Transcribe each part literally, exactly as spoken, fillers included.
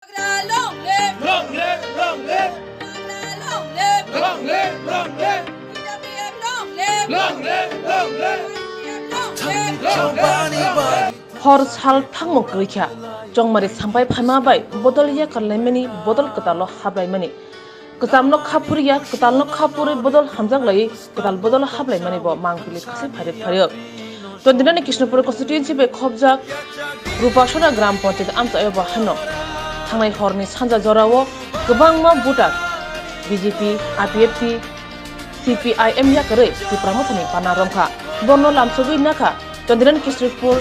Bubagra long live! Long live! Long live! Bubagra long live! Long live! Long live! T W F long live! Long live! Long live! Y T F long live! Long live! Long live! Hor sal thangmung kwrwi kha. Chongmari sampai phaima bai bodol yakarlaimani, bodol kwtalo hablaimani. Kwchamno kha phuriya, kwtalno kha phurwi bodol hamjak laiwi, kwtal bodol hablaimani bo mangpili khasi phairwk phairwk. Twenty nine Krishnapur constituency bai khopjak Rupasora Gram Panchayat amchaio bo hano thangnai horni sanja jorao kwbangma voter B J P, I P F T, C P I M yakarwi Tipra Mothani bana romkha. Borno lamsogwi nakha twenty nine Krishnapur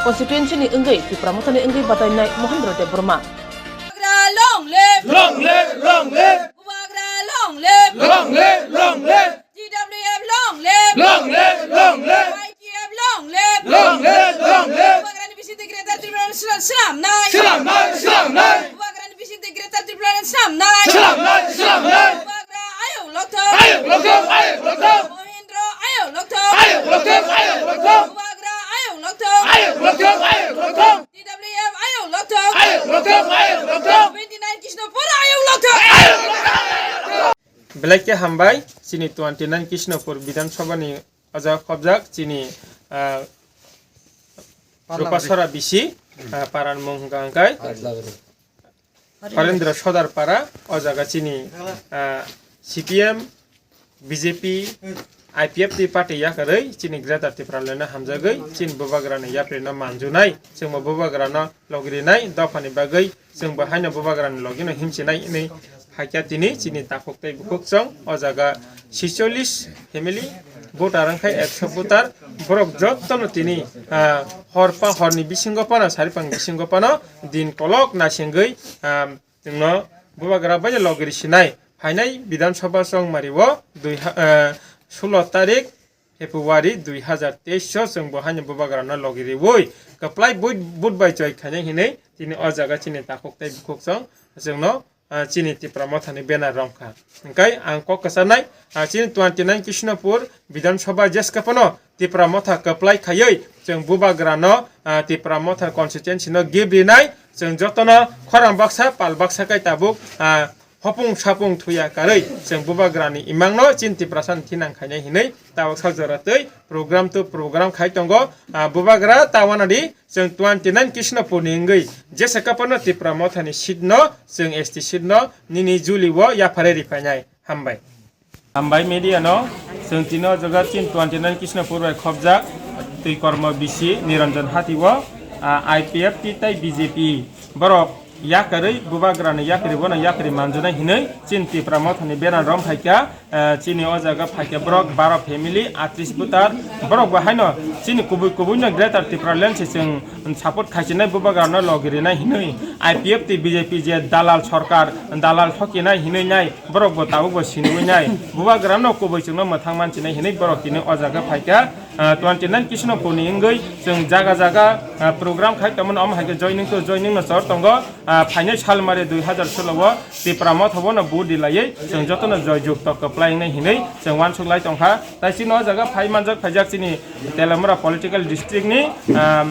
constituency ni wngwi Tipra Mothani wngwi batainai Mohendra Debbarma. Bubagra long live! Long live! Long live! Bubagra long live! Long live! Long live! T W F long live! Long live! Long live! Y T F long live! Long live! Long live! Bubagrani bisingtwi Greater Tripura slam, slamnai! Slamnai! Slamnai! Bubagrani bisingtwi Greater Tripura slamnai! Slamnai! Slamnai! Bubagra ayuk lokthok! Ayuk lokthok! Ayuk lokthok! Mohindra ayuk lokthok! Ayuk lokthok! Ayuk lokthok! Bubagra ayuk lokthok! Ayuk lokthok! Ayuk lokthok! T W F ayuk lokthok! Ayuk lokthok! Ayuk lokthok! Twenty nine Krishnapur ayuk lokthok! Belai khe hambai, chini twenty nine Krishnapur Bidhan Sabha ni o jaga khopjak, chini, ah, Rupasora bisi, ah, paran mung hwnkha hwnkhe Harendra Sodar para, o jaga chini, ah, C P M, B J P, I P F T party yakarwi chini Greater Tipraland no hamjagwi chini bubagrani yaprino manjunai, chwngbo bubagrano logirinai dophani bagwi chwngbo haino bubagrani logino himchinai hwnwi phaikha tini chini takhuk tei bukhuk chwng o jaga sicholish family voter wngkha ekso voter borok jottono tini, ah, hor pa horni bisingo phano saripang bisingo phano din kolok naisingwi, ah, chwngno bubagra bai logiri sinai. Phainai Bidhan Sabha chongmari o dui ha-, eh, sulo tarik February dui hazar teis o chwng bo haino bubagra no logiriwi kwplai but, but bai choi khainai hinwi tini o jaga chini takhuk tei bukhuk chwng chwngno, eh, chini Tipra Mothani banner romkha. Hwnkhe ang kok kwcharnai, ah, chini twenty nine Krishnapur Bidhan Sabha jeska phano Tipra Motha kwplai khaiwi chwng bubagrano, ah, Tipra Motha constituency no gift rinai, chwng jotono khorang baksa pal baksa kai tabuk, ah, hopung sapung thuya karwi chwng bubagrani imangno chini Tiprasani thinang khainai hinwi tabuk sak jora twi program to program khai tongo. Ah, bubagra ta wanadi chwng twenty nine Krishnapurni wngwi jesa kaphano Tipra Mothani seat no chwng S T seat no nini juli o yapharwi riphainai. Hambai. Hambai media no, chwng tini o jaga chini twenty nine Krishnapur bai khopjak twi kormo bisi Niranjan Hati o, ah, I P F T tei B J P borok yakarwi bubagrani yakarwi bono yakarwi manjunai hinwi chini Tipra Mothani banner rom phaikha, ah, chini o jaga phaikha borok baro family atris voter borok bo haino chini kubui kubui no Greater Tipraland se chwng support khaichinai bubagrano logirinai hinwi I P F T B J P je dalal sorkar dalal thokinai hinwi nai. Borok bo tabuk bo siniwi nai. Bubagrano kubui chwngno mwthang manchinai hinwi borok tini o jaga phaikha. Ah, twenty nine Krishnapurni wngwi chwng jaga jaga, ah, program khai tongmani omo hai khe joining to joining no chor tongo. Ah, phainai salmari dui hazar solo o Tipra Motha bono vote rilaiwi chwng jotono joy jukto kwplai wngnai hinwi chwng uansuk lai tongkha. Tai chini o jaga phai manjak phaijak chini Telamura political district ni, ah,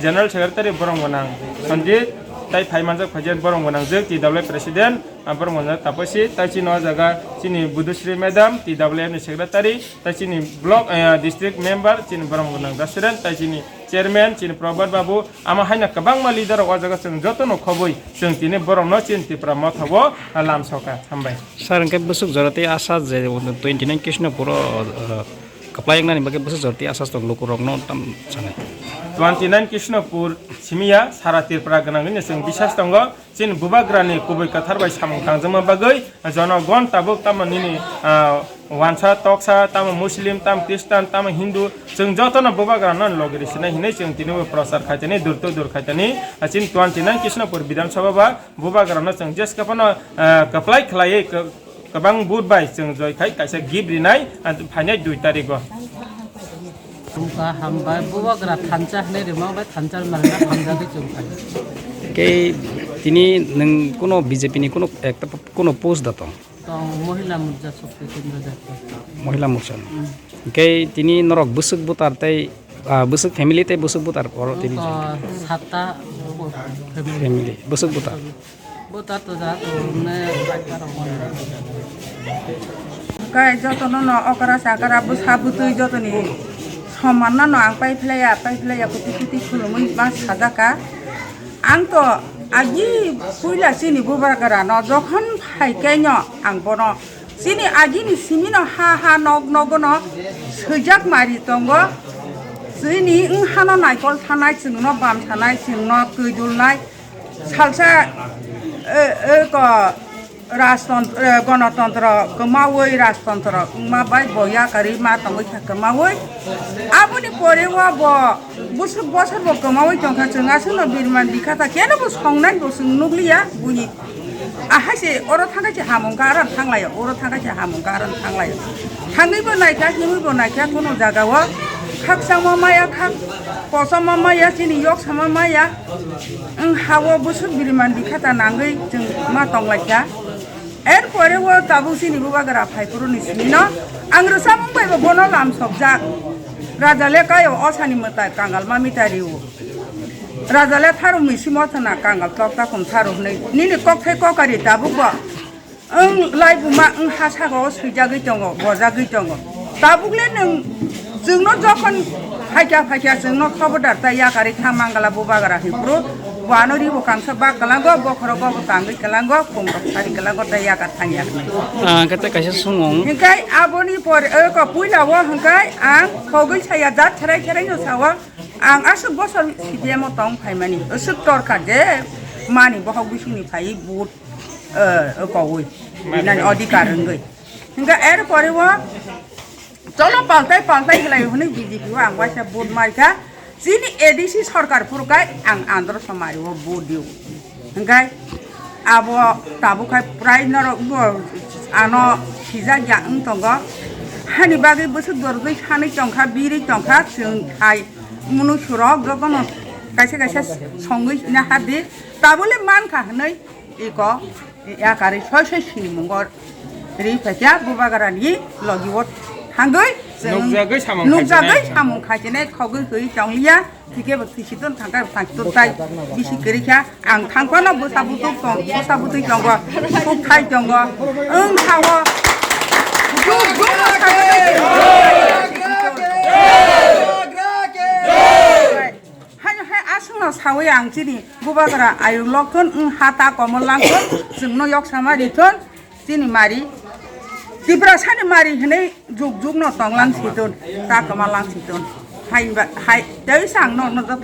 General Secretary borong gwnang Sanjit, tai phai manjak phaijak borong gwnang je T W president, ah, borong gwnang Taposi, tai chini o jaga chini Budusri madam, T W ni secretary, tai chini block, eh, district member, chini borong gwnang Dasren, tai chini chairman, chini Prabhat Babu, ama haino kwbangma leader rok o jaga chwng jotono khobwi chwng tini borokno chini Tipra Motha o, ah, lamsoka. Hambai. Sir, hwnkhe bwswk jora tei asha je twenty nine Krishnapur o, ah, kwplai wngnani bagwi bwswk jora tei asha tong lukurokno tam sanai. Twenty nine Krishnapur simiya sara Tripura gwnangwino chwng bisas tongo. Chini bubagrani kubui kwthar bai samung tangjakma bagwi jonogon tabuk tamo nini, ah, wansa toksa, tamo Muslim, tamo Christian, tamo Hindu, chwng jotono bubagrano logiri sinai hinwi chwng tini bo prochar khaitani, dur to dur khaitani. Ah, chini twenty nine Krishnapur Bidhan Sabha ba bubagrano chwng jeska phano, ah, kwplai khlaiwi kwbang vote bai chwng joi khai kaisa gift rinai, ah, phainai dui tarigo. Hambai, bubagra thansa hinwi rwma bai thansa rwma rwna hamjagwi chwng phai. Kei tini nwng kuno B J P ni kuno ekta kuno post da tong? Tong, Mohila Morcha Shakti Kendra Jati. Mohila Morcha. Hmm. Kei tini norok bwswk butar tei, ah, bwswk family tei bwswk butar oro tini? Oko satta family. Family, bwswk butar. Bo tato jato ne. Kai jotono no okra sakra bwsa bwtwi jotoni somanna no ang pai phlaiya, pai phlaiya, kuti kuti khulumwi ma sajaka. Ang to agi puila chini bubagra no jokhon phai kaino ang bono chini agini simi no ha ha nog nogo no swijak mari tongo. Chini wng hano naikol thanai, chwngno bam thanai, chwngno twi dulnai. Salsa, e, e, ko, rajtantro, e, gonotontro kwmawi rajtantro wngma bai bo yakarwi ma tongwi kha kwmawi. Aboni pore o bo bwswk bosor bo kwmawi tongkha, chwng aswkno birman bikha ta keno bo songnai bo chwng nukliya buini. Ahai se oro thangkha se hamung ka aran thanglaio, oro thangkha se hamung ka aran thanglaio. Thangwi bo naikha, himwi bo naikha, kono jaga o khakchangma maya, khak kochoma maya, chini yoksama maya. Wng ha-o bwswk biriman bikha ta nangwi chwng ma tonglaikha. Er pore o tabuk chini bubagra phaiphuru ni simi no ang rwchapmung bai bo bono lamsokjak. Raja le kaio osani mwtai kangal ma mita rio. Raja le tharung ni simo thana kangal tok takum tharu hwnwi nini kokthai kokari tabuk bo. Wng laibuma wng ha saka o swijagwi tongo, bojagwi tongo. Tabukle nwng chwngno jokhon phaikha phaikha chwngno khobodar ta yakarwi kha mangala bubagra hwnphuru, bo ano ribo kangsa bak kwlango, bokhorogo bo tangwi kwlango, khum rok sari kwlango, tei yakar thangya. Ah, hwnkhe tei kaisa sungwng. Hwnkhe aboni pore, o, ko puila o hwnkhe ang khogwi saya jat therai therai no sao, ang aswk bosor C P M o tong phaimani, aswk torkar je mani bohok bisingni phaiwi vote eh, kowi, binani odhikar wngwi. Hingke er pore o cholo paltai paltai glai hwnwi B J P o ang waisa vote maikha. Chini A D C sarkar phuru kai ang andro somari o vote diu. Hingke abo tabuk hai prai norok bo ano sijak ya wng tongo. Hani bagwi bwswk dorgwi sanwi tongkha, birwi tongkha, chwng hai mwnwi surok jotono kaisa kaisa songwi na hardi. Tabole mankha hwnwi iko yakarwi soi soi sinimungo ri phaikha bubagrani logi o thangwi chwng nukjagwi samung nukjagwi khaichinai. Samung khaichinai khogwi hwi tongliya, thike bo thwisidon thangkha thangsidon tai bisi kwrwikha. Ang thangphano bwsa butuk tong, bwsa butwi tongo, bukthai tongo, wng thango. Jug jug no sajaknai. Haino hai aswkno sawi ang chini bubagra ayuk lokthun, wng ha ta komol langthun, chwngno yoksama rithun, chini mari, Tiprasani mari hinwi jug jugno tonglang sithun, ta kwma lang sithun. Hai ba, hai, tei sang nokno joto